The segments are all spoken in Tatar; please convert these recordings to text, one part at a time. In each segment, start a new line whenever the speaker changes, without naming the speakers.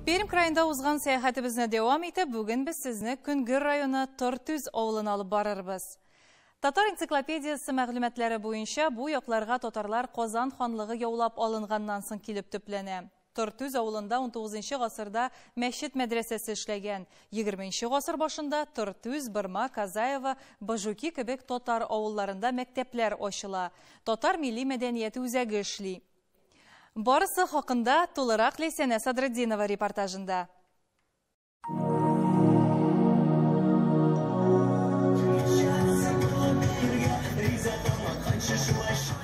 Пермь краенда узган сәяхәтебезне дәвам итеп, бүген без сезне Көнгер районы Тортүз авылына алып барырбыз. Татар энциклопедиясе мәгълүматлары буенча бу якларга татарлар Казан ханлыгы яулап алынганнан соң килеп төпләнә. Тортүз авылында 19 гасырда мәчет мәдрәсәсе эшләгән. 20 гасыр башында Тортүз, Бырма, Казаева, Бажуки кебек татар авылларында мәктәпләр ачыла. Татар милли мәдәнияте үзәге эшли. Барысы хакында тулырак Ләйсәнә Садретдинова репортажында.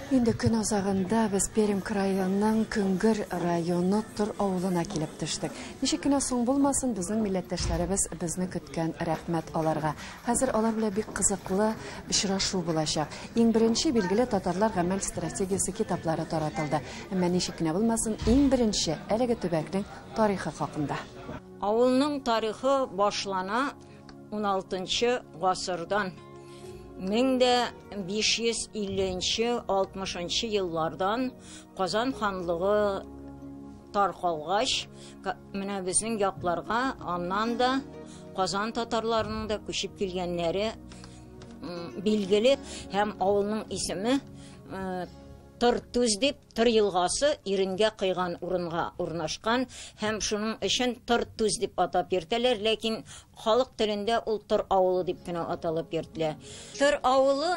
Инде көн азагында без Пермь краеның Көнгер районы Тор авылына килеп төштек. Ничек кенә соң булмасын, безнең милләттәшләребез безне көткән, рәхмәт аларга. Хәзер алар белән бик кызыклы очрашу булачак. Иң беренче билгеле татарлар гамәл стратегиясе китаплары таратылды. Әмма ничек кенә булмасын, иң беренче әлеге төбәкнең тарихы хакында.
Авылның тарихы башлана 16 гасырдан. 1550-60 еллардан Казан ханлыгы таркалгач, менә безнең якларга аннан да Казан татарларының да күчеп килгәннәре билгеле, һәм авылның исеме Тортүз дип, Тор елгасы иренгә кыйган урынга урнашкан, һәм шуның өчен Тортүз дип атап йөртәләр, ләкин халык телендә ул Тор авылы дип кенә аталып йөртелә. Тор авылы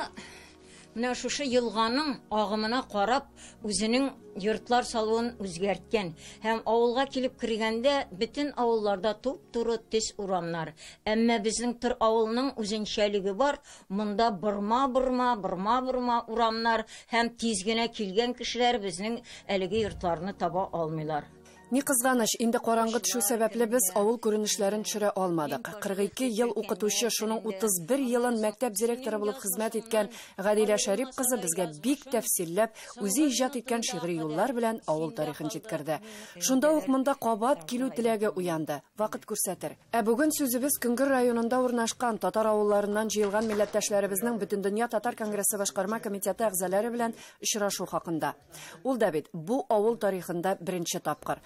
менә шушы елганың агымына карап үзенең йортлар салуын үзгәрткән, һәм авылга килеп кергәндә бөтен авылларда туп-туры төз урамнар. Әмма безнең Тор авылының үзенчәлеге бар, монда борма-борма, борма-борма урамнар, һәм тиз генә килгән кешеләр безнең әлеге йортларны таба алмыйлар.
Ни кызганыч, инде караңгы төшү сәбәпле без авыл күренешләрен төшерә алмадык. 42 ел укытучы, шуның 31 елын мәктәп директоры булып хезмәт иткән Гадилә Шәрип кызы безгә бик тәфсилләп үзе иҗат иткән шигъри юллар белән авыл тарихын җиткерде. Шунда ук монда кабат килү теләге уянды. Вакыт күрсәтер. Ә бүген сүзебез Көнгер районында урнашкан татар авылларыннан җыелган милләттәшләребезнең Бөтендөнья татар конгрессы башкарма комитеты әгъзалары белән очрашу хакында. Ул да бит бу авыл тарихында беренче тапкыр.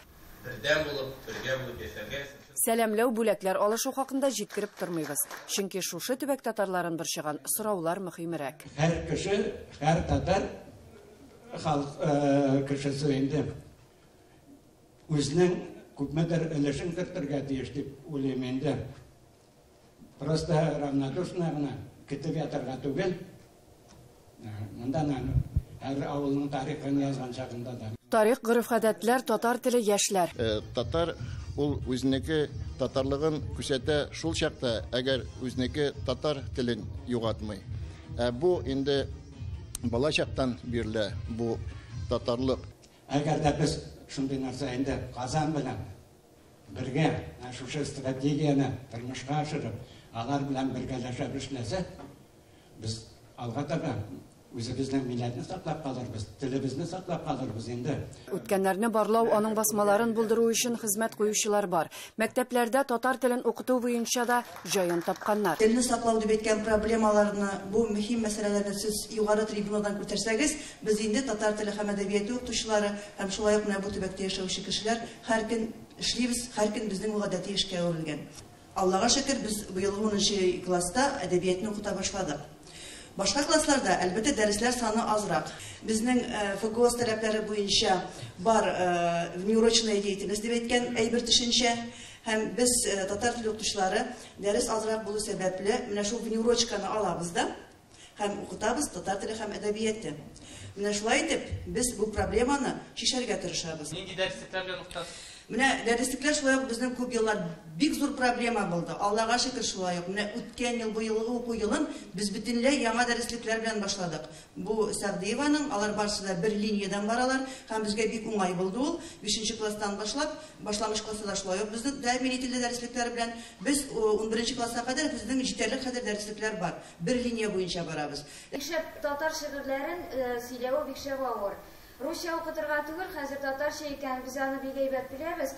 Бердәм булып, бергә булып яшәргә.
Сәламләү, бүләкләр алышу хакында җиткереп тормыйбыз. Чөнки шушы төбәк татарларын борчыган сораулар мөһимрәк.
Һәр кеше, һәр татар халык кешесе инде үзенең күпмедер өлешен кертергә тиеш дип уйлыйм инде. Просто равнодушно гына көтеп ятарга түгел. Монда һәр авылның тарихын язган чагында да.
Тарих, гореф-гадәтләр, татар теле, яшьләр.
Татар ул үзенеке татарлыгын күрсәтә шул чакта, әгәр үзенеке татар телен югалтмый. Ә бу инде бала чактан бирелә бу татарлык.
Әгәр дә без шундый нәрсә инде Казан белән бергә шушы стратегияне тормышка ашырып, алар белән бергәләшеп эшләсәк, без алга таба үзебезнең милләтне саклап калырбыз, телебезне саклап калырбыз инде.
Үткәннәрне барлау, аның басмаларын булдыру өчен хезмәт куючылар бар. Мәктәпләрдә татар телен укыту буенча да җаен тапканнар.
Телне саклау дип әйткән проблемаларны, бу мөһим мәсьәләләрне сез югары трибунадан күтәрсәгез, без инде татар теле һәм әдәбияты укытучылары һәм шулай ук менә бу төбәктә яшәүче кешеләр һәр көн эшлибез, һәр көн безнең ул гадәти эшкә әверелгән. Аллага шөкер, без быелгы 10 класста әдәбиятны укыта башладык. Башка классларда, әлбәттә, дәресләр саны азрак. Безнең ФГОС таләпләре буенча бар внеурочная деятельность дип әйткән әйбер төшенчә, һәм без татар теле укытучылары дәрес азрак булу сәбәпле менә шул внеурочканы алабыз да һәм укытабыз татар теле һәм әдәбияты. Менә шулай итеп без бу проблеманы чишәргә тырышабыз.
Нинди дәреслекләр белән укытасыз?
Менә дәреслекләр шулай ук безнең күп еллар бик зур проблема булды. Аллага шөкер, шулай ук. Менә үткән ел, бу елгы уку елын без бөтенләй яңа дәреслекләр белән башладык. Бу Сәгъдиеваның, алар барысы да бер линиядән баралар һәм безгә бик уңай булды ул. 5 класстан башлап, башлангыч класста да шулай ук безнең дә милли телдә дәреслекләр белән без 11 класска кадәр безнең җитәрлек хәзер дәреслекләр бар. Бер линия буенча барабыз.
Бик шәп татар шигырьләрен сөйләве бик шәп авыр. Русча укытырга түгел, хәзер татарча икән, без аны бик әйбәт беләбез.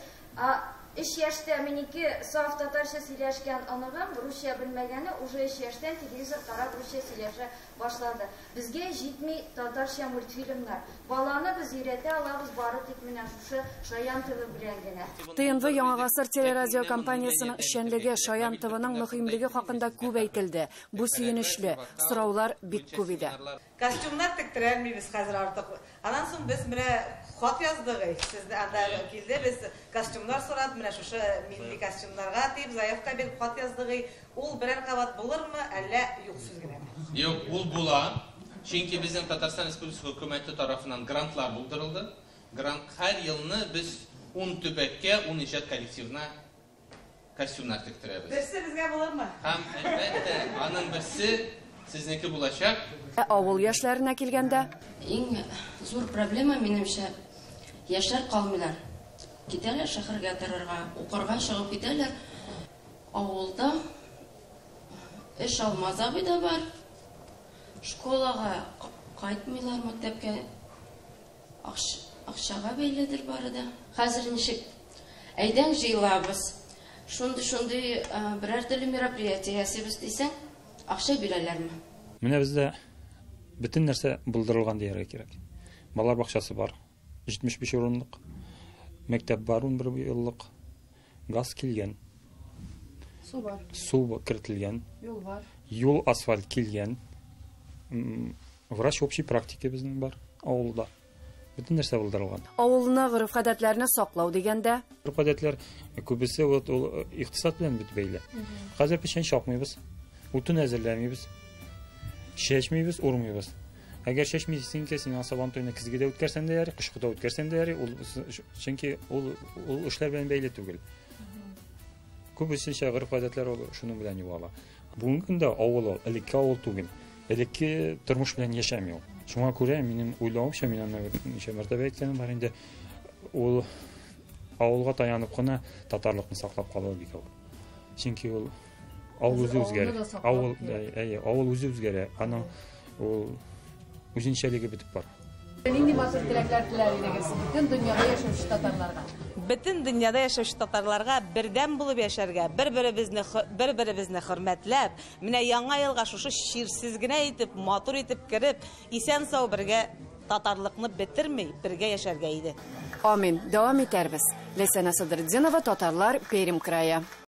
3 яшьтә минеке саф татарча сөйләшкән оныгым, русча белмәгәне, уже 3 яшьтән телевизор карап русча сөйләшә башлады. Безгә җитми татарча мультфильмнар. Баланы без өйрәтә алабыз бары тик менә шушы Шаян ТВ белән генә.
ТНВ Яңа гасыр телерадио компаниясенең эшчәнлеге, Шаян ТВның мөһимлеге хакында күп әйтелде. Бу сөенечле, сораулар бик күп иде.
Костюмнар тектерәлмибез хәзер артык. Аннан соң без менә хат яздык. Сезне анда килде, без костюмнар сорап, менә шушы милли костюмнарга дип заявка биреп хат яздык. Ул берәр кабат булырмы, әллә юк сүз генәме?
Юк, ул була. Чөнки безнең Татарстан Республикасы хөкүмәте тарафыннан грантлар булдырылды. Грант һәр елны без 10 төбәккә, 10 иҗат коллективына костюмнар тектерәбез.
Берсе безгә булырмы?
Һәм әлбәттә, аның берсе сезнеке булачак.
Ә авыл яшьләренә килгәндә,
иң зур проблема минемчә, яшьләр калмыйлар. Китәләр шәһәргә торырга, укырга чыгып китәләр. Авылда эш алмаз абый да бар. Школага кайтмыйлар, мәктәпкә акчага бәйледер бары да. Хәзер ничек? Әйдәң җыелабыз. Шундый-шундый берәр төрле мероприятие ясыйбыз дисәң, акча бирәләрме?
Менә бездә бөтен нәрсә булдырылган дияргә кирәк. Балалар бакчасы бар, 75 урынлык. Мәктәп бар, 11 еллык. Газ килгән.
Су бар.
Су кертелгән.
Юл бар.
Юл асфальт килгән. Врач общей практики безнең бар авылда. Бөтен нәрсә булдырылган.
Авылны гореф-гадәтләрне саклау дигәндә,
гореф-гадәтләр күбесе вот ул икътисад белән бит бәйле. Хәзер печән чапмыйбыз, утын әзерләмибез, чәчмибез, урмыйбыз. Әгәр чәчмисең икән, син сабан туйны көзгедә үткәрсәң дә ярый, кышкыда үткәрсәң дә ярый, ул чөнки ул эшләр белән бәйле түгел. Күбесенчә гореф-гадәтләр ул шуның белән югала. Бүгенге көндә авыл ул элекке авыл түгел. Элекке тормыш белән яшәми ул. Шуңа күрә минем уйлавымча, мин аны ничә мәртәбә әйткәнем бар инде, ул авылга таянып кына татарлыкны саклап калу бик авыр. Чөнки ул авыл үзе үзгәрә. Авыл, әйе, авыл үзе үзгәрә. Аның ул үзенчәлеге бетеп бара.
Нинди матур теләкләр теләр идегез бөтен дөньяда яшәүче татарларга?
Бөтен дөньяда яшәүче татарларга бердәм булып яшәргә, бер-беребезне хөрмәтләп, менә яңа елга шушы чирсез генә итеп, матур итеп кереп, исән-сау бергә татарлыкны бетерми, бергә яшәргә иде.
Амин. Дәвам итәрбез. Ләйсәнә Садретдинова, Татарлар, Пермь крае.